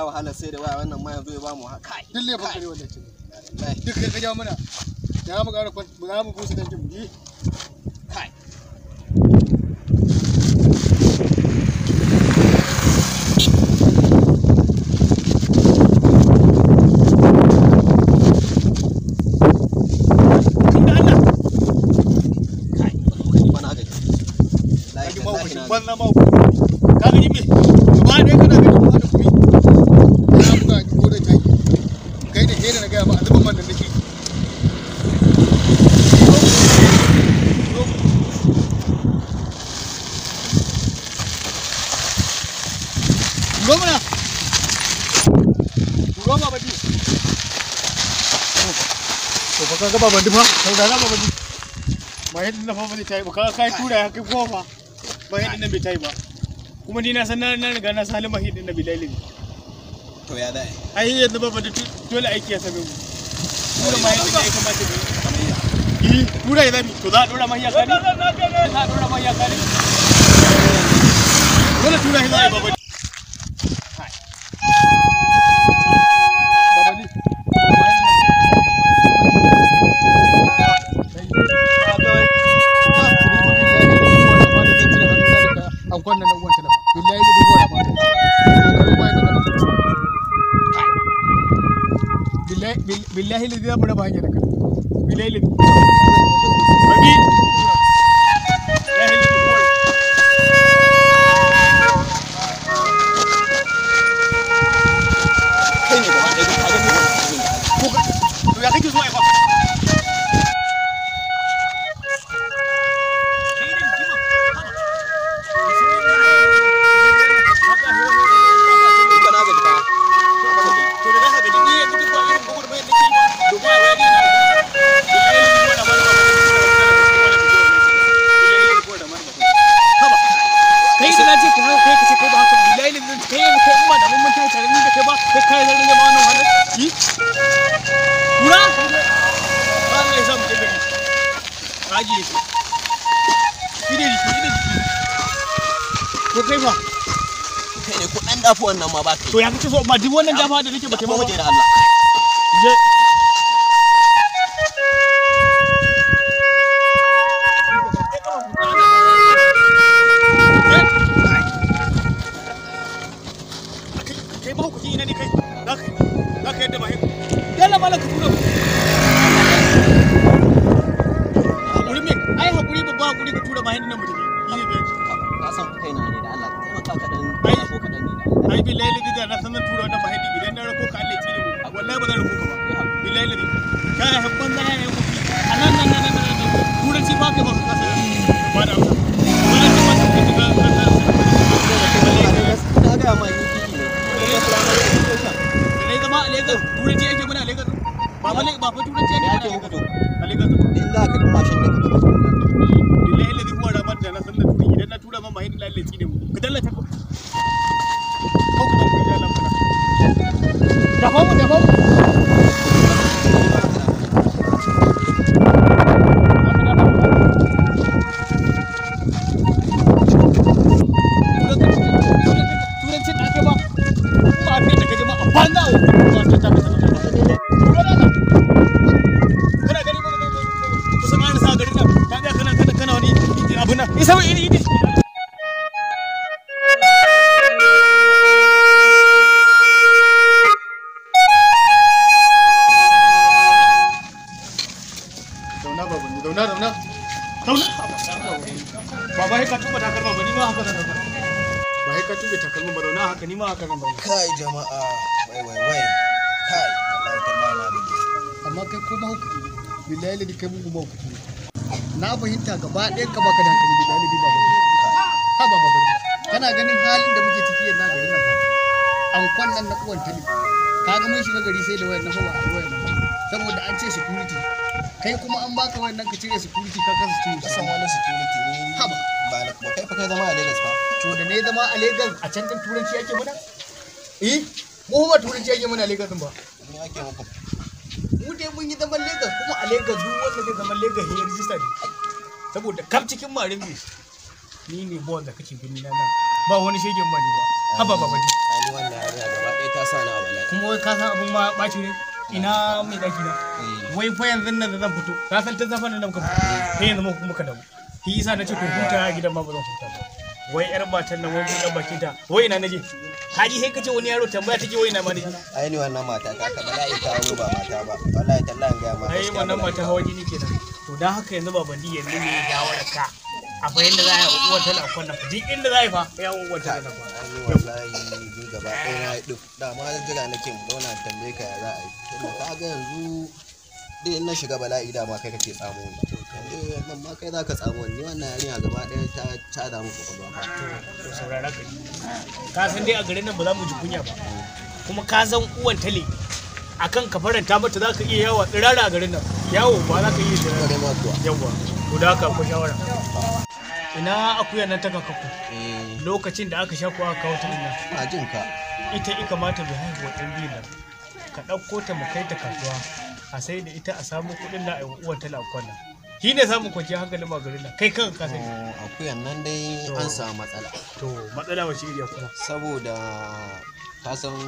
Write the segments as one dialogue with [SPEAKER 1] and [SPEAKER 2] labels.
[SPEAKER 1] sha wahala sai da waya wannan ma yanzu ya ba mu kai.
[SPEAKER 2] Duk laifin ka ne wannan ce. Duk kai ka jawo mana. Da mu ƙara za mu busa tankin mu yi.
[SPEAKER 1] Kai. Kai, ni ba na gaji.
[SPEAKER 2] Kaji ma ku banza ma ku. Ka gani me? Gaba ɗaya kana gani kuma da gumi. Na buga ko da taki. Kai da ke da na gaya ma a zuba man da nake. Turo mana. Turo ma badi. To fa ka ga baban dufa, saurara baban di. Ba yadda na fa ba zai tayi ba, ka kai tura ya kai kofa. Ba yadda nan bai tayi ba. Kuma ni na san na riga na san halin mahidin na bilali.
[SPEAKER 1] To ya dai.
[SPEAKER 2] Ai yanzu baban di dole aiki ya same mu. Tura ma yadda ya kamata mu yi. Tura ya zami, to za a dora mahiya kare? Za a dora mahiya kare? Dole tura ya zami baban. Billahi lizi za mu raba hanyar da kai. Billahi lizi. Babi. Billahi lizi kuwa.
[SPEAKER 1] Kai ne gaba ɗaya ka gani wannan abin da
[SPEAKER 2] To ya kake so ai fa? Kai da jima.
[SPEAKER 1] Ni ba na gaji ba.
[SPEAKER 2] To da zaka gaji ni yanzu duk ba irin gwagwarmayar nake yi ba domin a wani na. Billahi lizi kuwa da mana ba. Kai da na ce ka haka kai ka ce kai ba haka billahi lizi kai yanzu kai in ba da mun tashi tare ni da kai ba kai kai zan rage ma wannan wahalar. Yi? Kura? Ba Allah ya sa mu je gari. Ka ajiye shi. Ide jiki, ide jiki. Ko kai fa?
[SPEAKER 1] Kai ne ko ɗan dafa wannan ma ba kai.
[SPEAKER 2] To ya kace so ma duk wannan dafa da nake ba
[SPEAKER 1] Ko
[SPEAKER 2] taimako
[SPEAKER 1] mu je da Allah.
[SPEAKER 2] Je. Kai ba hukuci ina ne kai? Za ka yadda ba Yalla malam ka tura mu. Hakuri me? Ai hakuri babba hakuri ka tura bayan nan mu tafi. Ni ne bai.
[SPEAKER 1] Ka san kai na ne da Allah. Taimaka ka dan
[SPEAKER 2] Ai.
[SPEAKER 1] ko kaɗan ne da Allah.
[SPEAKER 2] Ai billahi ladi da na san zan tura wannan bahidi idan na rako ka Allah ya tsine mu. Wallahi ba zan rako ka ba. Billahi ladi. Ka ya habban da ya yi kofi. A nan nan nan nan nan. Turanci ba kai ba ka kasa. Ba da amsa. Turanci ba ka ka ka ka.
[SPEAKER 1] Na gaya ma ni kiki ne.
[SPEAKER 2] Da na zama a Lagos turanci ake muna a Lagos. Ba fa ba fa turanci ake
[SPEAKER 1] Me
[SPEAKER 2] muna
[SPEAKER 1] ake
[SPEAKER 2] a
[SPEAKER 1] muku
[SPEAKER 2] Lagos.
[SPEAKER 1] to?
[SPEAKER 2] A Lagos.
[SPEAKER 1] In za ka karɓi mashin ɗin ka gaba.
[SPEAKER 2] Billahi ladi huwa ramar da na san na turi idan na tura man bahidi Allah ya tsine mu. Ka dallata ko. Ko ku ba ku da Allah. Dafa mu dafa mu. Turancin da aka ba ba a fiye da kaji ma a banza a ba ta ta ta ta kana gani ba kusan an sa garin nan ka ga kana kana kana wani abu nan isa ba iri iri Zauna babu ni zauna zauna zauna baba sai ka tuba takalma ba ni ma haka zan zauna ba sai ka tuba takalma ba zauna haka ni ma haka zan zauna.
[SPEAKER 1] Kai jama'a, wai wai wai. Kai, wallahi tallahi na gaji.
[SPEAKER 2] Amma kai ko mahaukaci ne, billahi ladi kai mugu mahaukaci ne. Na fahimta gaba ɗayan ka baka da hankali billahi ladi baba. Ha ba baba. Kana ganin halin da muke ciki yanzu a garin nan fa. Ankon nan na uwan tali. Kaga mun shiga gari sai da wayan nan fa ba a yi wayan nan ba. Saboda an ce security. Kai kuma an baka wayan nan ka cire security ka kasa cire.
[SPEAKER 1] Kasan wani security ne.
[SPEAKER 2] Haba.
[SPEAKER 1] Ba na ba kai fa kai zama a Lagos fa.
[SPEAKER 2] To da ne zama a Lagos a can din turanci ake muna? Eh, mu ba turanci ake muna a Lagos din ba.
[SPEAKER 1] Me ake muku?
[SPEAKER 2] Mu dai mun yi zaman Lagos kuma a Lagos duk wanda zai zaman Lagos ya rijista ne. Saboda kaf cikin marin ne. Ni ne boss da kake gani na nan. Ba wani shegen mani ba. Haba baba.
[SPEAKER 1] Ai ni wannan yarinya gaba ɗaya ta Ka sa ni a bala'i.
[SPEAKER 3] Kuma wai ka san abun ma ɓaci ne? Ina mai ɗaki na. Wai fa yanzu nan da zan fito. Ka san tun safen nan da muka fito. Sai yanzu muka kuma ka dawo. Shi yasa na ce to huta a gidan ma ba zan huta ba. Wai yar matan nan wai buɗe bakin ta. Wai ina naje? Ka ji sai ka ce wani yaro tambaya take wai ina ma naje.
[SPEAKER 1] Ai ni wannan mata ta ka bala'i ta auro ba mata ba. Wallahi tallahi in gaya ma
[SPEAKER 3] Ai
[SPEAKER 1] gaskiya
[SPEAKER 3] wannan
[SPEAKER 1] bala'i
[SPEAKER 3] mata
[SPEAKER 1] ta
[SPEAKER 3] hawa jini kenan. To dan haka yanzu ba bandi yanzu ne ya waraka. A fa yanda za a yi uwar tana kwanna. Duk inda za a yi fa ya uwar tana kwanna.
[SPEAKER 1] Ai ni wallahi ni gaba ɗaya na yi duk dama jira nake mu zauna in tambaye ka ya za a yi. Tunda ka ga yanzu duk in na shiga bala'i dama kai kake tsamo ni. Yanzu nan ma kai za ka tsamo ni wannan yarinya gaba ɗaya ta cada min kwakwalwa fa.
[SPEAKER 3] To saurara ka ji. Ka san dai a garin nan ba za mu ji kunya ba. Kuma ka san uwan tale akan ka faranta mata za ka iya yawa tsirara a garin nan. Yawo ba za ka iya tsirara.
[SPEAKER 1] Kare ma kuwa.
[SPEAKER 3] Yawwa. To da haka akwai shawara. Ina akuyan nan ta kakakku.
[SPEAKER 1] Eh,
[SPEAKER 3] Lokacin da aka sha kuwa aka kawo ta nan.
[SPEAKER 1] ina jin ka.
[SPEAKER 3] Ita i kamata mai haihuwa ɗan biyun nan. Ka ɗauko ta mu kai ta kasuwa. A sai da ita a samu kuɗin na a yi wa uwan tale a nan. Shi ne samun kwanciyar hankalin ma garin nan. Kai kanka ka sani.
[SPEAKER 1] To, akuyan nan dai
[SPEAKER 3] To.
[SPEAKER 1] an samu matsala.
[SPEAKER 3] To matsala wace iriya kuma.
[SPEAKER 1] Saboda ka san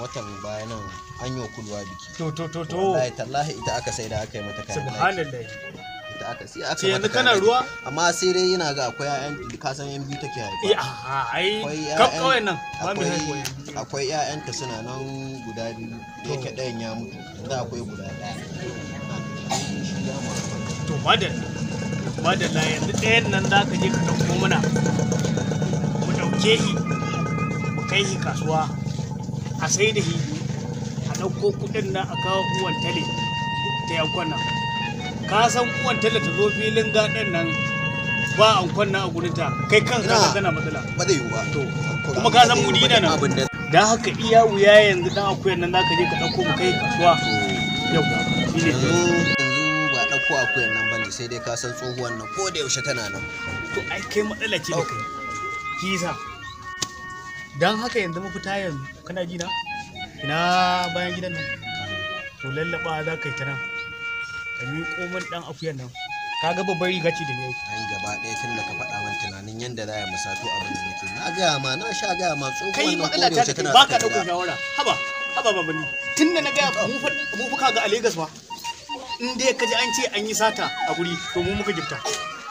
[SPEAKER 1] watan baya nan an yi wa kulwa biki.
[SPEAKER 3] To.
[SPEAKER 1] Wallahi tallahi ita aka sai da aka yi mata kayan ɗaki.
[SPEAKER 3] Subhanallah.
[SPEAKER 1] Ita aka sai aka
[SPEAKER 3] Ce yanzu
[SPEAKER 1] mata kayan
[SPEAKER 3] kana
[SPEAKER 1] ɗaki.
[SPEAKER 3] ruwa?
[SPEAKER 1] Amma sai dai yana ga akwai 'ya'yan ka san 'yan biyu take haifa.
[SPEAKER 3] Eh, aha, ai
[SPEAKER 1] Akwai
[SPEAKER 3] kaf
[SPEAKER 1] 'ya'yan-
[SPEAKER 3] ƙauyen nan ba mai haihuwa
[SPEAKER 1] akwai
[SPEAKER 3] yanzu.
[SPEAKER 1] akwai 'ya'yanta suna nan guda biyu da yake ɗayan ya mutu yanzu akwai guda ɗaya. Ina tunanin shi za mu haɗa.
[SPEAKER 3] To madalla, madalla yanzu ɗayan nan za ka je ka ɗauko mana. Mu ɗauke shi, mu kai shi kasuwa, a sai da shi, a ɗauko kuɗin nan a kawo uwan tale ta yankon nan. Ka san uwan tale ta zo filin gaɗen nan ba ankon nan a gurinta, kai kanka ka
[SPEAKER 1] Ina.
[SPEAKER 3] tana matsala.
[SPEAKER 1] Ba zai yiwu ba.
[SPEAKER 3] To,
[SPEAKER 1] Ko
[SPEAKER 3] kuma ka san
[SPEAKER 1] ba zai
[SPEAKER 3] mudi
[SPEAKER 1] yiwu ba
[SPEAKER 3] ina nan.
[SPEAKER 1] abin da
[SPEAKER 3] Don haka iya wuya yanzu ɗan akuyan nan za ka je ka ɗauko mu kai kasuwa. Yau, shi ne.
[SPEAKER 1] yanzu yanzu ba ɗauko akuyan nan bane sai dai ka san tsohuwan nan ko da yaushe tana nan.
[SPEAKER 3] To ai kai matsala ce da kai kisa don haka yanzu mafita yanzu kana ji na ina bayan gidan nan to lallaba za ka yi ta nan ka miƙo min ɗan akuyan nan ka ga babbar riga ce da ni ai.
[SPEAKER 1] Ai gaba ɗaya tun da ka faɗa min tunanin yadda za a yi musato abin da nake. Na gaya ma na sha gaya ma tsohuwan
[SPEAKER 3] Kai
[SPEAKER 1] nan ko
[SPEAKER 3] matsala
[SPEAKER 1] da
[SPEAKER 3] ta
[SPEAKER 1] yaushe
[SPEAKER 3] da kai
[SPEAKER 1] tana
[SPEAKER 3] ba ka
[SPEAKER 1] tsakar
[SPEAKER 3] ɗaukar
[SPEAKER 1] gida.
[SPEAKER 3] shawara haba haba babani tun da na gaya mu fa kaga a Legas fa in dai ka ji an ce an yi sata a guri to mu muka gifta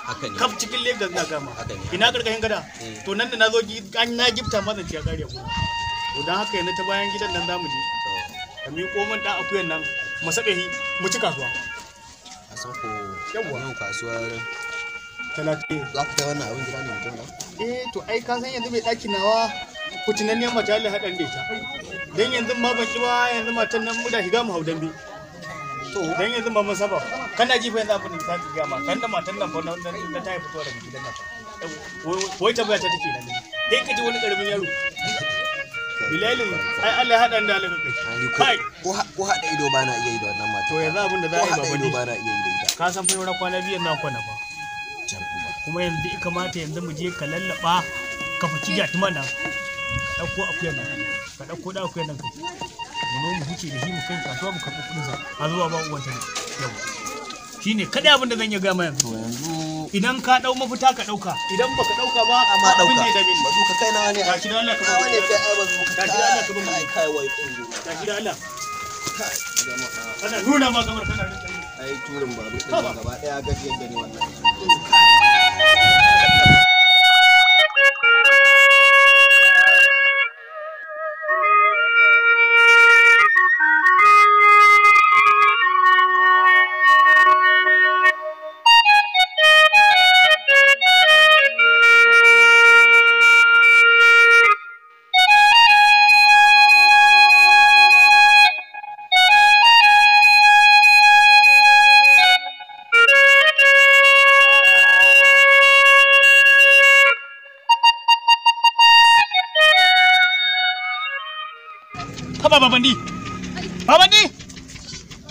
[SPEAKER 1] Haka ne.
[SPEAKER 3] kaf cikin Legas na gama
[SPEAKER 1] Haka ne.
[SPEAKER 3] ina karkashin gada
[SPEAKER 1] Eh.
[SPEAKER 3] to nan da na zo an na gifta ma zan ci ya kare ku to dan haka yanzu ta bayan gidan nan zamu je ka miƙo min ɗan akuyan nan mu saɓe shi mu ci kasuwa
[SPEAKER 1] A san ko
[SPEAKER 3] Yawwa.
[SPEAKER 1] yau kasuwar
[SPEAKER 3] 30
[SPEAKER 1] za ku kai wannan abin gida ne mutum ba?
[SPEAKER 3] Eh to ai ka san yanzu mai ɗaki nawa fitinanniyar mace Allah haɗan da ita dan yanzu ma ban ki ba yanzu matan nan mu da shiga mu hau dambe
[SPEAKER 1] To
[SPEAKER 3] dan yanzu ba mun saba kana ji fa yanzu abin da zaka ga ma kan da matan nan fa na na ta fitowa daga gidan nan fa wai tambaya ta take nan dai ka ji wani karamin yaro bilal ai Allah ya haɗan da Allah kai
[SPEAKER 1] ai ko
[SPEAKER 3] kai
[SPEAKER 1] ko haɗa ido ba na iya yi da wannan mata.
[SPEAKER 3] To yanzu abin da za
[SPEAKER 1] Ko
[SPEAKER 3] a yi
[SPEAKER 1] haɗa
[SPEAKER 3] baba
[SPEAKER 1] ido
[SPEAKER 3] ni.
[SPEAKER 1] ba na iya yi da ita.
[SPEAKER 3] Ka san fa yau kwana biyu yanzu an kwana fa
[SPEAKER 1] Jar uba.
[SPEAKER 3] Kuma yanzu ya kamata yanzu mu je ka lallaba ka faki jatuman nan ka ɗauko akuyan nan ka ɗauko da akuyan nan kai mu zo mu huce da shi mu kai kasuwa mu karɓi kuɗin sa a zuwa ba uwan ta ne yau shine kadai abin da zan iya gaya ma yanzu
[SPEAKER 1] To yanzu
[SPEAKER 3] idan ka ɗau mafita ka ɗauka idan baka ɗauka ba
[SPEAKER 1] amma
[SPEAKER 3] abin
[SPEAKER 1] ɗauka.
[SPEAKER 3] da ya dame ni
[SPEAKER 1] Ba ka kai nawa ne.
[SPEAKER 3] Tashi da Allah ka
[SPEAKER 1] Nawa ne kai ai ba ka
[SPEAKER 3] Tashi da Allah ka bin
[SPEAKER 1] kai kai wai kungo.
[SPEAKER 3] Tashi da Allah
[SPEAKER 1] Kai jama'a.
[SPEAKER 3] Kana nuna ma kamar kana rinka yi.
[SPEAKER 1] Ai turin babur ɗin
[SPEAKER 3] Haba.
[SPEAKER 1] nan gaba ɗaya gajiyar da ni wannan.
[SPEAKER 3] Haba babandi babandi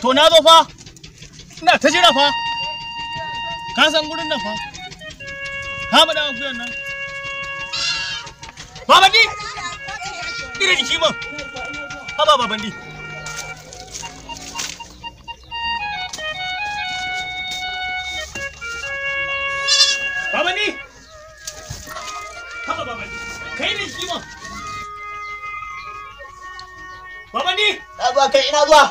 [SPEAKER 3] to na zo fa ina ta jira fa ka san gurin nan fa ka mu da akuyan nan babandi ina jiki man haba babandi babandi haba babandi kai ne jiki man.
[SPEAKER 1] Ina zuwa kai, ina zuwa.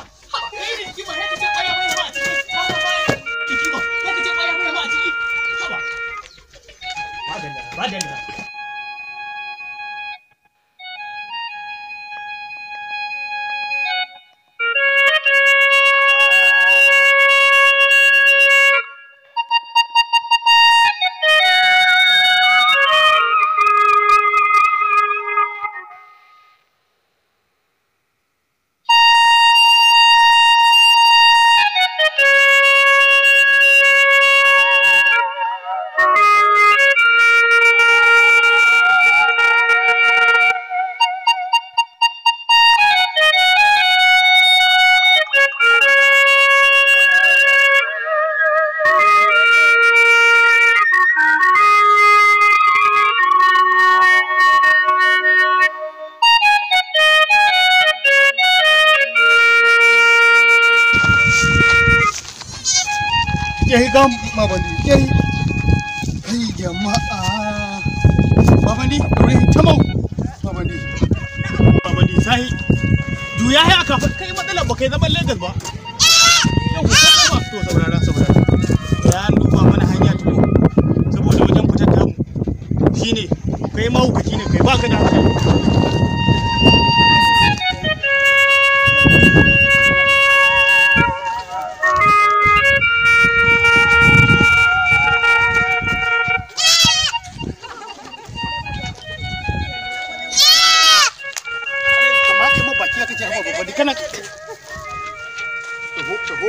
[SPEAKER 2] Ke gam mabandi ke kai jama'a mabandi dore tamau mabandi
[SPEAKER 3] mabandi sai juya ya aka kai matsalar ba kai zaman Lagos ba yau ko ba to saurara saurara ya duba mana hanya tuko saboda wajen fitar tamu shine kai mahaukaci ne kai baka da hankali. Kana taho taho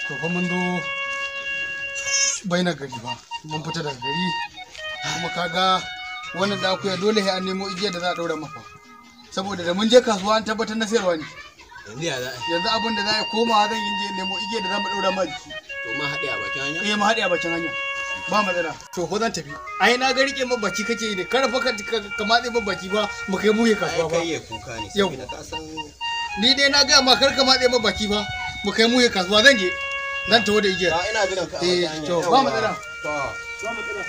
[SPEAKER 2] to fa mun zo baina gari ba mun fita daga gari kuma kaga wannan da akuya dole sai an nemo igiyar da za a daura mafa saboda da mun je kasuwa an tabbatar na sayarwa ne.
[SPEAKER 1] Yanzu ya za a
[SPEAKER 2] yanzu abin da za a koma zan yi je nemo igiyar da za mu daura ma jiki.
[SPEAKER 1] To ma haɗe a bakin hanya?
[SPEAKER 2] Eh mu haɗe a bakin hanya ba matsala. To ko zan tafi ai na ga rike min baki kake yi ne kar fa ka matse min baki ba mu kai muke kasuwa ba.
[SPEAKER 1] Ai kai ya kuka ne saboda ka san
[SPEAKER 2] ni dai na ga ma kar ka matse min baki ba mu kai muke kasuwa zan je zan taho da igiyar.
[SPEAKER 1] Ina jiran ka a bakin hanya.
[SPEAKER 2] To ba matsala.
[SPEAKER 1] To
[SPEAKER 3] ba matsala.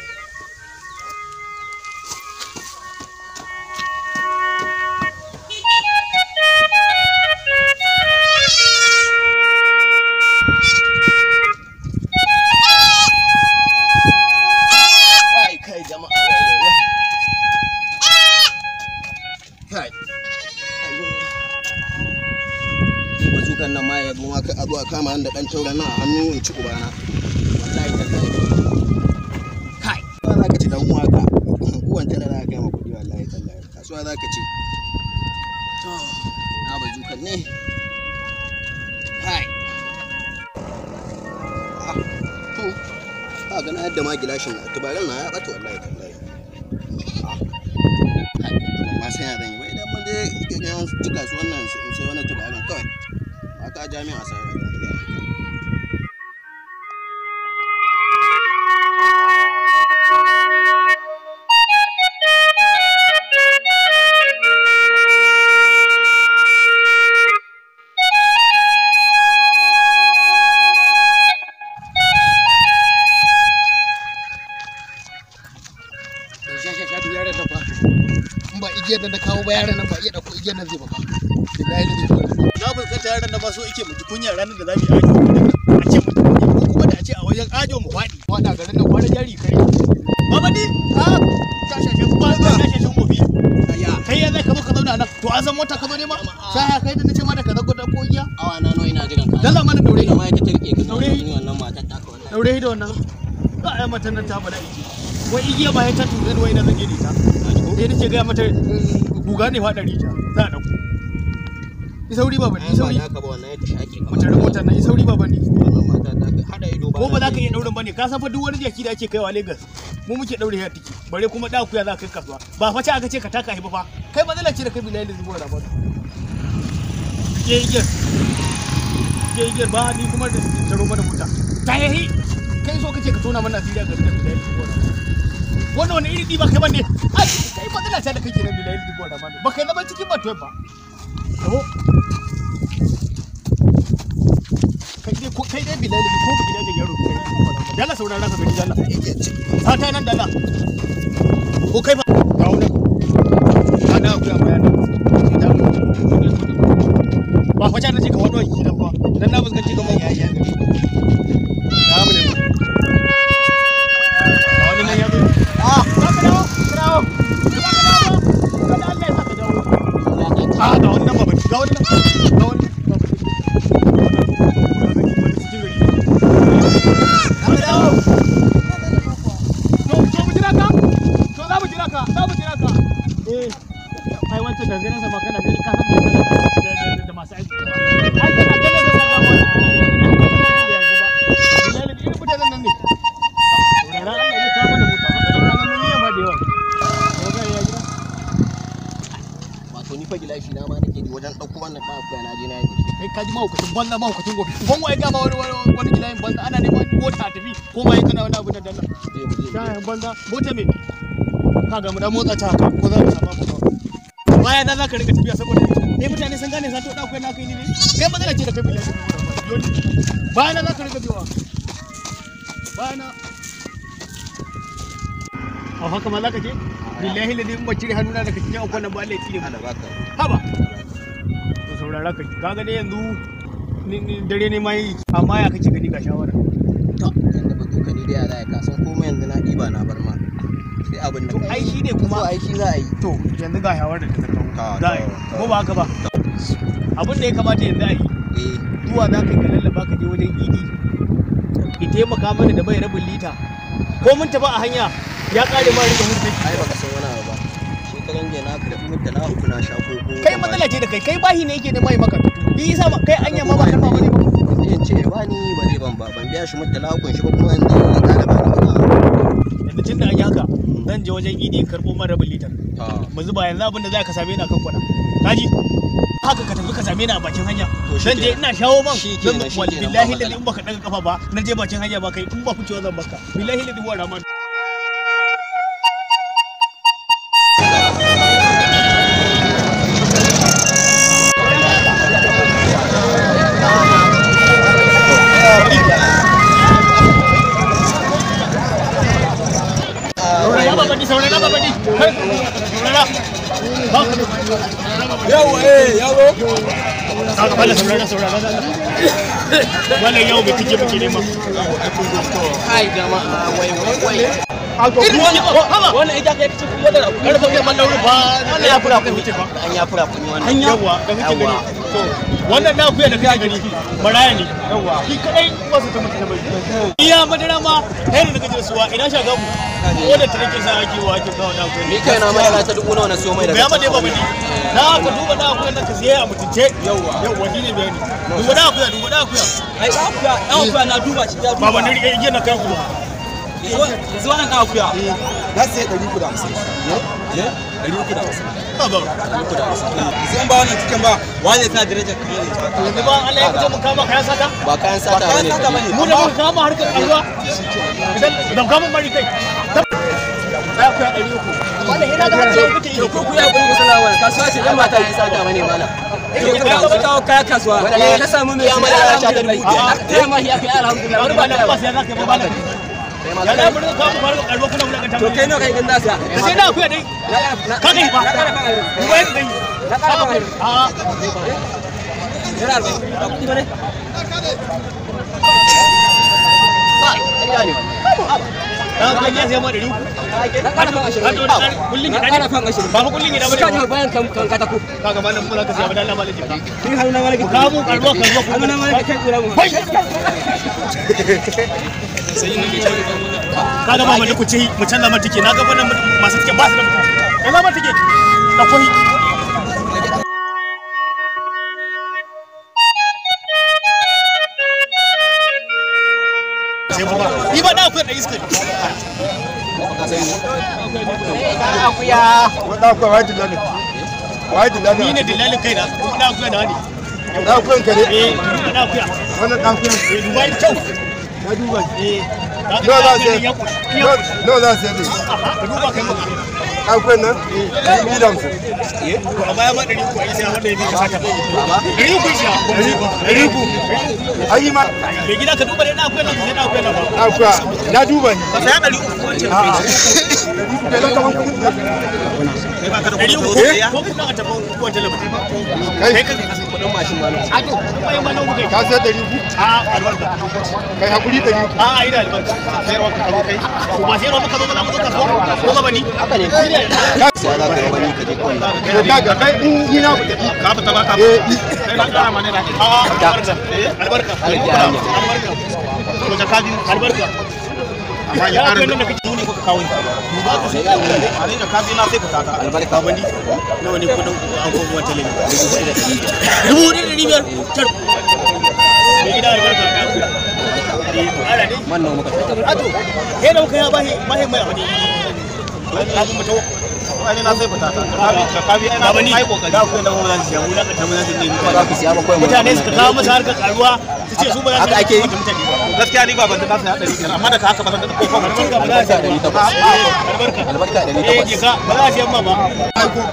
[SPEAKER 1] Bazukan nan ma ya zo ma a zo a kama da dan tauran nan a hannu in ci ubana. Wallahi tallahi. Kai, ba za ka ci dan uwa ka. Uwan tana za ka kai ma kuɗi wallahi tallahi. Kasuwa za ka ci. To, na bazukan ne. Kai. To, ka ga na yadda ma gilashin na tubaran na ya bata wallahi tallahi. Kai, ban ma san ya zan yi ba idan mun je ci kasuwan nan in sai wani tubaran kawai. Mata jami'a sai da gaya.
[SPEAKER 2] Sha sha sha yaran nan fa in ba igiyar nan na kawo ba yaran nan ba iya dauko igiyar nan zai ba fa. Billahi da zai.
[SPEAKER 3] Na fuskanta yaran nan ba so yake mu ji kunya ranar da za mu yi ajo a ce mu ji kunya ko kuma da a ce a wajen ajo mu faɗi.
[SPEAKER 2] Faɗa garin nan
[SPEAKER 3] wani jari kare. Baba ni a shashashin ba shashashin gobe. Kai ya zai ka zo ka zauna nan to an san mota ka zo nema.
[SPEAKER 2] Sai kai da nace ma da ka zago da ko igiya.
[SPEAKER 1] Awa na nawa ina jiran ka.
[SPEAKER 2] Dalla mana daure.
[SPEAKER 1] Ina ma ita ta rike ka.
[SPEAKER 3] Daure.
[SPEAKER 1] Wannan matar ta ka wallahi.
[SPEAKER 3] Daure da wannan. Za a yi mata nan ta bala iki. Wai igiya ba ya ta ture ni wai na zan je da ita. Eh nace ga mata guga ne faɗa rija za a dauko.
[SPEAKER 2] Yi sauri baba ni, yi sauri.
[SPEAKER 1] Ba ba wannan ya shake ka.
[SPEAKER 3] Mu tare motar nan yi sauri baba ni.
[SPEAKER 1] Wannan mata ta ka hada ido ba.
[SPEAKER 3] Ko ba za ka iya daurin bane ka san fa duk wani jaki da ake kaiwa Lagos mu muke daure ya tiki bare kuma da akuya za ka kai kasuwa ba fa ce aka ce ka taka shi ba fa
[SPEAKER 2] Kai matsala ce da kai billahi da zuwa rabar.
[SPEAKER 3] ke igiyar ke igiyar ba ni kuma da taro mana mota ta yahi kai so kace ka tona mana asiri a garin da billahi zuwa rabar. Wannan wani iri ɗiba kai ban ne. Ai kai matsala ta da kake nan bilahi dubu da ba kai zama cikin batuwa ba. Tabo. Kai dai ko kai dai bilahi ko ba gidan yaro kai. Dalla saurara ka gani dalla. Sata nan dalla. Ko kai ba kawo nan. Ana akuya bayan nan. Ba fa na ce ka wado ki nan ba. Dan na fuskanci kamar ya ya. Salamu alaikum. Ga wani nan ya zo. Ah, za ka dawo? Ka dawo. Za ka dawo? Kada Allah ya sa ka dawo. Ah, ga wani nan baba. Ga wani nan. Ga wani nan. Za ka dawo. To, to mu jira ka? To za mu jira ka, za mu jira ka. Eh, ai wancan dangane sa ma kana gani ka san da masu aiki. Ai kana ganin sa ga wannan da ya ba. Bilal irin mutanen nan ne. Saurara Allah ya kawo mana mota. Matsalar ka ga mun yi yamma da yawa. Ko ga ya gida?
[SPEAKER 1] Wato ni fa gilashi na ma nake ji wajen ɗauko wannan ɗan akuya na je na yi.
[SPEAKER 3] Kai ka ji mahaukacin banza mahaukacin gobe. Uban waye gama wani wani gilayin banza ana neman mota a tafi ko ma kana wani abu da dalla.
[SPEAKER 1] Je mu je.
[SPEAKER 3] Shayin banza mota me? Ka ga mu dan motsa ta haka ko za ka samu abu. Baya na za ka rika tafiya saboda eh mutane sun gane sato da akwai na kai ne. Kai matsala ce da kai bilahi. Baya na za ka rika biyowa. Baya na. A haka ma za ka je? Billahi ladin in ba cire hannuna daga cikin akwai nan ba Allah ya tsire mu.
[SPEAKER 1] Allah baka.
[SPEAKER 3] Haba. To saurara ka kaga dai yanzu ni dare ne mai amma ya kake gani ga shawara.
[SPEAKER 1] To yanda ba duka ni da yara ya kasan komai yanzu na ɗiba na bar ma. Sai abin da
[SPEAKER 3] To ai shi ne kuma
[SPEAKER 1] so ai shi za a yi.
[SPEAKER 3] To yanzu ga shawara da ta kawo.
[SPEAKER 1] Ta,
[SPEAKER 3] Za a yi.
[SPEAKER 1] ta,
[SPEAKER 3] Ko ba haka ba? Abin da ya kamata yanzu a yi
[SPEAKER 1] Eh
[SPEAKER 3] zuwa za ka yi ka lallaba ka je wajen idi. Ki taimaka mana da mai rabin lita. Ko mun tafi a hanya ya kare ma rika mutum.
[SPEAKER 1] ai baka san wani abu ba. Shekaran jiya na karɓi murtala uku na sha koko.
[SPEAKER 3] Kai matsala ce da kai kai bahi ne yake nema yi maka. Bi yasa kai anya ma ba karba bane ba.
[SPEAKER 1] Yanzu in ce ba ni ba zai ban ba ban biya shi murtala ukun shi ba kuma yanzu ya ƙara ba ni wani abu.
[SPEAKER 3] Yanzu tun da an yi haka zan je wajen idi in karɓo man rabin litar.
[SPEAKER 1] Ta.
[SPEAKER 3] Mu zuba yanzu abin da za ka same ni a kan kwana. Kaji? Haka ka tafi ka same ni a bakin hanya.
[SPEAKER 1] To
[SPEAKER 3] Zan je
[SPEAKER 1] shikenan.
[SPEAKER 3] ina shawo man.
[SPEAKER 1] Shikenan,
[SPEAKER 3] Zan
[SPEAKER 1] shikenan, ba
[SPEAKER 3] billahi
[SPEAKER 1] matsala.
[SPEAKER 3] lalli in baka daga kafa ba na je bakin hanya ba kai in ba ficewa zan baka. Billahi lalli wa rahman. Saurara ba bani saurara ba bani. Saurara. Ba ka
[SPEAKER 4] Yawa eh yaro.
[SPEAKER 3] Kaga bala saurara saurara. Wannan yau bai tike muke nema.
[SPEAKER 1] Kai jama'a wai wai wai.
[SPEAKER 4] Wannan ita kai kace kuma da
[SPEAKER 3] Karfa kai mallan ba.
[SPEAKER 1] Wannan ya fura kun wuce fa. An ya fura kun wannan.
[SPEAKER 3] Yawwa da kake gani. To wannan na akuya da kake gani maraya ne. Yawwa. Shi kadai wasu ta mutu ta bai. Iya madara ma kai da kaje da suwa ina shaga mu. Ko da tarake sa ake wa ake kawo na akuya.
[SPEAKER 1] Ni kai na mai ta dubu nawa na siyo mai daga.
[SPEAKER 3] Bai ma dai ba bane. Na ka duba na akuya nan ka siye a mutunce.
[SPEAKER 4] Yawwa.
[SPEAKER 3] Yawwa shine bayani. Duba na akuya duba na akuya.
[SPEAKER 4] Ai akuya, ɗan akuya na duba shi ya duba.
[SPEAKER 3] Baba ni rike igiyar na kai ku.
[SPEAKER 4] Yanzu wannan ɗan akuya. Na sai 350. Eh? 350.
[SPEAKER 3] Baba.
[SPEAKER 4] 350. Sai ba wannan cikin ba, wani sa darajar kamar ita.
[SPEAKER 3] Yanzu ba Allah ya fito mu kama kayan sata.
[SPEAKER 1] Ba kayan sata
[SPEAKER 4] Ba
[SPEAKER 1] bane.
[SPEAKER 4] kayan sata bane.
[SPEAKER 3] Mu da muka kama harkar karuwa. Idan da kama mari kai. Na akuya 300. Wallahi ina ga har kake yi.
[SPEAKER 4] To ko ku ya gurin ku sana'a wannan kasuwa ce dan
[SPEAKER 1] Ba
[SPEAKER 4] mata
[SPEAKER 1] kayan sata bane malam.
[SPEAKER 4] Ka kawo kaya kasuwa. Ka samu mai
[SPEAKER 1] Ya madara sha ta dubu biyar.
[SPEAKER 4] Ta ma ya kai alhamdulillah.
[SPEAKER 3] Wani ba na ba sai za ka yi ba na.
[SPEAKER 1] Kai ma
[SPEAKER 3] Ya da mun kawo harkar karuwa kuna wulakanta.
[SPEAKER 4] To kai nawa kai gan nasa?
[SPEAKER 3] Ka sai na akuya dai. Ka kai ba.
[SPEAKER 4] Na kara kan aure.
[SPEAKER 3] Duba yadda dai.
[SPEAKER 4] Na kara kan aure.
[SPEAKER 3] A
[SPEAKER 4] Naira arba'in. Ba kuɗi ba ne?
[SPEAKER 1] ƙarya ne.
[SPEAKER 3] na kan ya sai ma 300.
[SPEAKER 4] Na kara kan ashirin.
[SPEAKER 3] Har da wani kullun
[SPEAKER 4] Na
[SPEAKER 3] gida
[SPEAKER 4] kara
[SPEAKER 3] ne.
[SPEAKER 4] kan ashirin.
[SPEAKER 3] Ba fa kullun gida
[SPEAKER 4] Suka
[SPEAKER 3] bane.
[SPEAKER 4] ji bayan kan kan katako.
[SPEAKER 3] Kaga malam kula ka siya ba dan Allah malam jika.
[SPEAKER 4] Ni hannu na ma nake.
[SPEAKER 3] Ka mu karuwa karuwa
[SPEAKER 4] Hannu na ma nake kai kura mu.
[SPEAKER 3] Kaga ba mu ku ci mu canza mata take na ga wannan masu take ba su da mutunci. Canza mata take. Da koyi. Sai ba. Ni ba da akwai da iska.
[SPEAKER 2] Wani akuya wai dillali. Wai dillali.
[SPEAKER 3] Ni ne dillalin kaina kuma da akuya na ne.
[SPEAKER 2] Ɗan akuyan ka ne?
[SPEAKER 3] Eh, da akuya.
[SPEAKER 2] Wannan ɗan akuyan.
[SPEAKER 3] Eh, duba kyau.
[SPEAKER 2] Na duba shi.
[SPEAKER 3] Eh,
[SPEAKER 5] No za sai. No za sai dai.
[SPEAKER 3] Ka duba kai maka.
[SPEAKER 5] Akwai nan? 250.
[SPEAKER 3] Eh, to a baya ma 300 ai sai wanda ya bi ka saka. 300 shi.
[SPEAKER 5] 300. Ai ma.
[SPEAKER 3] Mai gida ka duba dai na akwai nan sai na akwai nan ba.
[SPEAKER 5] Akwai. Na duba ni.
[SPEAKER 4] Ka saya 300 wancan.
[SPEAKER 5] A'a.
[SPEAKER 4] Kai ba ka da kuɗin
[SPEAKER 3] ko kuɗin a tafi wancan labarai.
[SPEAKER 5] Kai
[SPEAKER 3] ka
[SPEAKER 1] Kuɗin mashin ma.
[SPEAKER 3] A to, kai ma nawa kai.
[SPEAKER 5] Ka sai 300?
[SPEAKER 3] A albarka.
[SPEAKER 5] Kai hakuri 300.
[SPEAKER 3] A ina albarka.
[SPEAKER 4] Sayarwa ka zo kai.
[SPEAKER 3] To ba sayarwa muka zo ba za mu zo kasuwa. Ko ba ni?
[SPEAKER 1] Haka ne. Sai za ka yi wani ka je kawai.
[SPEAKER 5] To kaga kai in ni na ku tafi.
[SPEAKER 4] Ka fita ba ka.
[SPEAKER 5] Eh,
[SPEAKER 4] Kai na ƙara ma naira.
[SPEAKER 3] A albarka. Albarka. Albarka.
[SPEAKER 4] To jaka biyu.
[SPEAKER 3] Albarka.
[SPEAKER 4] Amma ya ƙara da kake nuni ko ka kawo ni.
[SPEAKER 3] Ba ka sai
[SPEAKER 4] A ne jaka biyu na sai fita ta.
[SPEAKER 1] Albarka.
[SPEAKER 3] Bani nawa ne kudin agogon wancan lemi? 4,500. Tar. Mai gida albarka ka ku. Ara dai.
[SPEAKER 1] Man nawa muka tafi.
[SPEAKER 3] Ato, he da muka ya bahi bahi mai abu ne. Kafin mu tawo.
[SPEAKER 4] Ai ne na sai fita ta. Jaka biyu ai na
[SPEAKER 3] Baba ni.
[SPEAKER 4] ai kokari.
[SPEAKER 3] Da ku da mu za su siya mu da ka mu za su nemi.
[SPEAKER 1] Ba za ku siya ba kawai.
[SPEAKER 3] Mutane suka kawo masa harkar karuwa su ce su ba za su
[SPEAKER 1] Haka ake yi?
[SPEAKER 3] mutane ba.
[SPEAKER 4] Gaskiya ni ba ban da na saya 500 amma daga haka ba zan da ko kwabo.
[SPEAKER 3] Albarka ba za a siya ba.
[SPEAKER 1] Albarka
[SPEAKER 3] Albarka.
[SPEAKER 1] Albarka
[SPEAKER 3] Eh,
[SPEAKER 1] 800.
[SPEAKER 3] je ka ba za a siyan ma ba.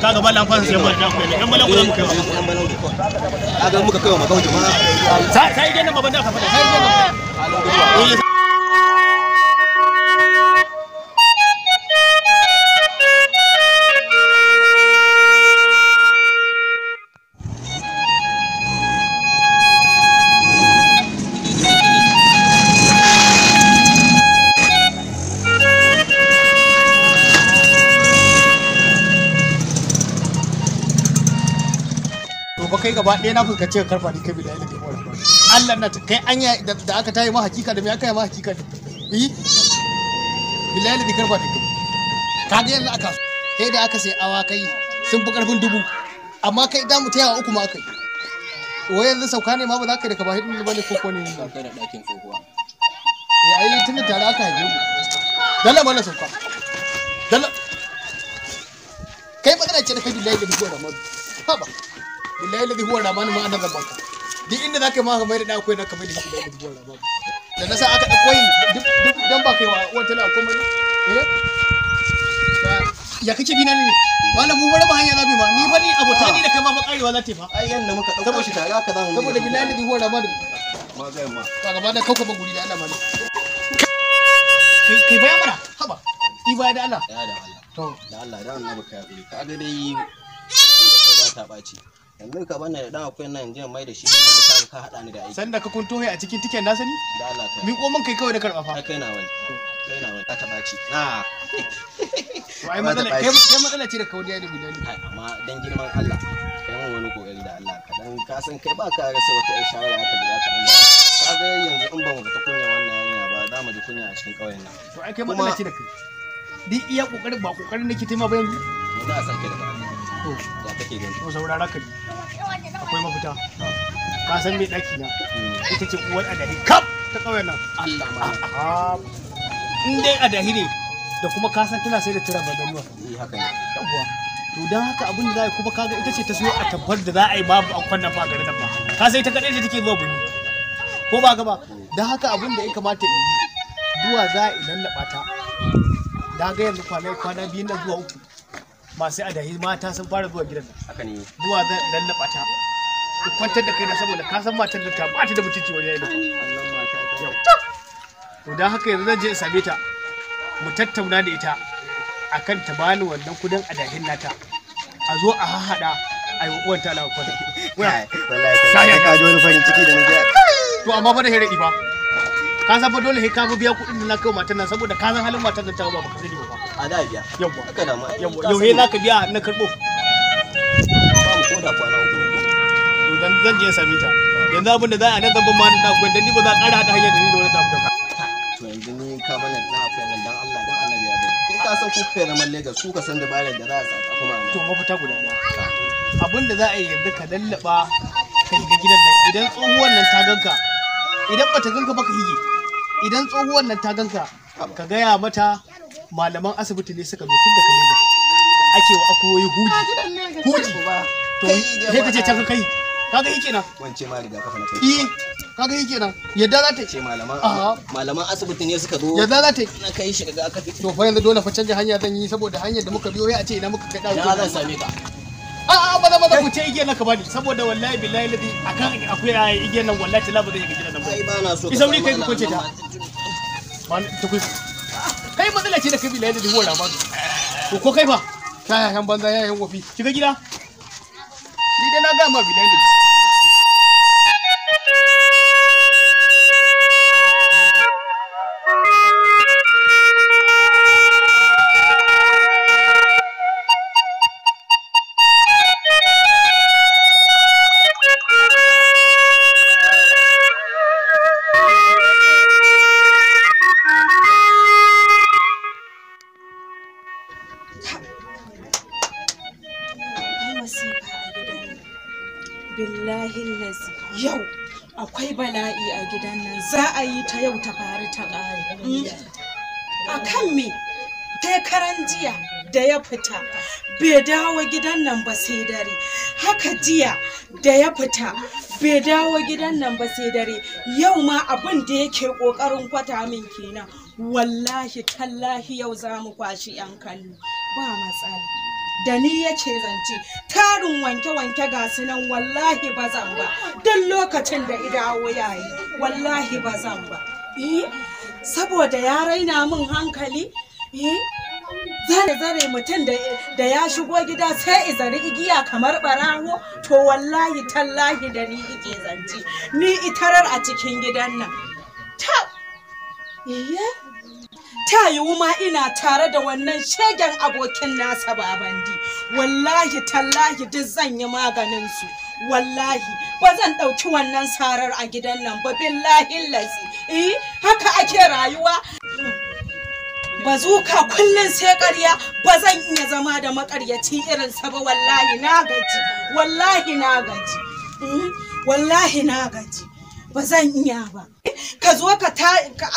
[SPEAKER 3] Ka ga mallan fasa siyan ma da ku ne. Dan mallan ku za mu kai wa.
[SPEAKER 1] Kaga muka kai wa magauji ma.
[SPEAKER 3] Sai sai gidan baban da aka faɗa. Sai gidan. Eh,
[SPEAKER 2] To ba kai gaba ɗaya na fuskace ka karfa ni kai billahi da kai ba. Allah na ta kai anya da aka tayi ma hakika da me aka yi ma hakika ne. Eh? Billahi da karfa ni kai. Kaga yanzu aka sai da aka sai awakai sun fi karfin 1000. Amma kai da mu taya uku ma akai. Wai yanzu sauka ne ma ba za ka da ka ba hidin ba ne ko ko ne.
[SPEAKER 1] Kai da ɗakin tsohuwa.
[SPEAKER 2] Eh ai tunda tare aka haife mu. Dalla mana sauka. Dalla. Kai magana ce da kai billahi da huwa ramadu. Haba. Billahi da huwa ramadu ma annabi banka. Duk inda zaka yi ma ka mai da da akwai na ka mai da billahi da huwa ramadu. Da na sa aka dauko yin duk duk dan ba kai wa uwar tana komai ne. Eh? Ya kake bi na ne? Wala mu bar hanya zabi ma ni fa ni abota
[SPEAKER 3] ni da kai ma fa karewa za ta yi fa.
[SPEAKER 1] Ai yanda muka ɗauko shi tare haka za mu.
[SPEAKER 2] Saboda billahi da huwa ramadu.
[SPEAKER 1] Ma ga ma.
[SPEAKER 2] Ka gaba da kauka guri da Allah ma ne.
[SPEAKER 3] Kai kai baya mana.
[SPEAKER 2] Haba. I baya da Allah.
[SPEAKER 1] Ya da Allah.
[SPEAKER 2] To
[SPEAKER 1] Da Allah da annabi ka yaƙuri. Ka ga dai da kai ba ta ɓaci. Yanzu ka bani da ɗan akuyan nan in je in mai da shi da ka haɗa ni da aiki.
[SPEAKER 2] sanda ka kunto a cikin tiken na sani?
[SPEAKER 1] Da Allah ka.
[SPEAKER 2] Miƙo min kai kawai da karɓa fa.
[SPEAKER 1] Ai kai na wani. Kai na wani. Ta ɓaci. Na.
[SPEAKER 2] To ai matsala kai kai matsala ce da kauniya da bilali.
[SPEAKER 1] Kai amma dan girman Allah kai mun wani kokari da Allah ka dan ka san kai ba ka rasa wata ƴar shawara haka da za ka dan ka ga yanzu in ba mu fita kunya wannan yarinya ba za mu ji kunya a cikin ƙauyen nan.
[SPEAKER 2] To ai kai matsala ce da kai. Duk iya kokarin ba kokarin nake taima ba yanzu.
[SPEAKER 1] Yanzu a sake da ba.
[SPEAKER 2] To
[SPEAKER 1] Ya kake gani?
[SPEAKER 3] To saurara ka ji. Akwai mafita. Ka san me daki na? Ita ce uwar adahi kaf ta ƙauyen nan.
[SPEAKER 1] Allah ma.
[SPEAKER 3] A'a. In dai adahi ne da kuma ka san tana sai da tura badan ruwa.
[SPEAKER 1] Eh haka ne.
[SPEAKER 3] Yawwa. To don haka abin da za a yi kuma kaga ita ce ta siyo a tabbar da za a yi babu a kwannan fa a garin nan ba. Ka sai ta kaɗai ce take zuwa birni. Ko ba gaba?
[SPEAKER 2] Don haka abin da ya kamata in yi zuwa za a lallaɓa ta.
[SPEAKER 3] Da ga yanzu kwana kwana biyu nan zuwa uku. Masu adahi mata sun fara zuwa gidan nan.
[SPEAKER 1] Haka ne.
[SPEAKER 3] Zuwa zan lallaɓa ta. In kwantar da kaina saboda ka san matar da ta ba ta da mutunci wani yayi.
[SPEAKER 1] Wannan mata ta.
[SPEAKER 3] To don haka yanzu zan je in same ta. Mu tattauna da ita akan ta bani wannan kudin adahin nata. A zo a hahaɗa a yi wa uwan ta alaƙa kwata.
[SPEAKER 1] Wallahi ka ji wani farin ciki da na ji.
[SPEAKER 3] To amma fa da heraɗi fa. Ka san fa dole sai ka biya kuɗin da na kai wa matan nan saboda ka san halin matan nan ta ba ka sani ba.
[SPEAKER 1] A da biya.
[SPEAKER 3] Yawwa.
[SPEAKER 1] Haka da ma.
[SPEAKER 3] Yawwa. Yau he za ka biya na karɓo.
[SPEAKER 1] Ba mu koda kwana uku ne.
[SPEAKER 3] To dan zan je in same ta. Yanzu abin da za a nan zan ban ma na gwan dan ni ba za a ƙara haɗa hanyar da ni da wani ɗan ba.
[SPEAKER 1] To yanzu ni ka bani da akuyan nan dan Allah dan annabi ya bai. Kai ka san ku kai zaman Lagos ku ka san dabarar da za a sata kuma a nan.
[SPEAKER 3] To mafita guda ɗaya. Abin da za a yi yanzu ka lallaɓa ka shiga gidan nan idan tsohuwar nan ta ganka idan bata ganka ba ka hige idan tsohuwar nan ta ganka ka gaya mata malaman asibiti ne suka zo tun daga Lagos ake wa akuyoyi huji huji to sai ka ce can ka kai kaga shi kenan
[SPEAKER 1] Wance ma riga kafa na kai.
[SPEAKER 3] eh
[SPEAKER 2] Kaga yi kenan. Yadda za ta yi.
[SPEAKER 1] Ce malaman
[SPEAKER 2] A'a.
[SPEAKER 1] Malaman asibiti ne suka zo.
[SPEAKER 2] Yadda za ta yi.
[SPEAKER 1] Na kai shi rigakafi.
[SPEAKER 2] To fa yanzu dole fa canja hanya zan yi saboda hanyar da muka biyo ya a ce ina muka kai
[SPEAKER 1] Na
[SPEAKER 2] ɗan.
[SPEAKER 1] zan same ka.
[SPEAKER 2] A'a, maza maza
[SPEAKER 3] Ku ce igiyar nan ka bani, saboda wallahi billahi ladi akan akuya igiyar nan wallahi tala ba zai ga gidan nan ba.
[SPEAKER 1] Ai ba na so.
[SPEAKER 3] Ki sauri kai ka kwance ta. Ba ni tukui.
[SPEAKER 2] Kai matsala ce da kai billahi da dubuwar ramadu. To ko kai fa? Yayan banza, yayan wofi.
[SPEAKER 3] Shiga gida.
[SPEAKER 2] Ni dai na ga ma billahi da
[SPEAKER 6] Akwai masifa a gidan nan. Billahi lazi yau akwai bala'i a gidan nan, za a yi ta yau ta faru ta ƙare. A kan me karan jiya da ya fita bai dawo gidan nan ba sai dare. Haka jiya da ya fita bai dawo gidan nan ba sai dare. Yau ma abin da yake ƙoƙarin kwata min kenan. Wallahi tallahi yau za mu kwashi 'yan kallo, ba matsala. Da ni yake zance, tarin wanke-wanke ga su nan, wallahi ba zan ba. Duk lokacin da idawo yayi, wallahi ba zan ba. Eh, saboda ya raina min hankali. Eh, zare zare mutum da ya shigo gida sai izari igiya kamar barawo. To wallahi tallahi da ni ike zance, ni itarar a cikin gidan nan ta. Iye, ta yiwu ma ina tare da wannan shegen abokin nasa Babandi. Wallahi tallahi duk zan yi maganin su. Wallahi ba zan ɗauki wannan sarar a gidan nan ba, billahi lazi. Eh, haka ake rayuwa? Bazuka kullum sai ƙarya, ba zan iya zama da maƙaryaci irinsa ba. Wallahi na gaji, wallahi na gaji. Wallahi na gaji, ba zan iya ba. Ka zo ka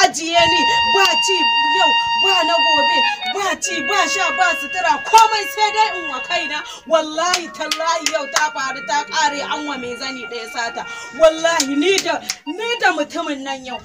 [SPEAKER 6] ajiye ni, ba ci yau ba na gobe, ba ci ba sha ba sutura, komai sai dai in wa kaina. Wallahi tallahi yau ta faru ta kare, an wa mai zani ɗaya sata. Wallahi ni da mutumin nan yau.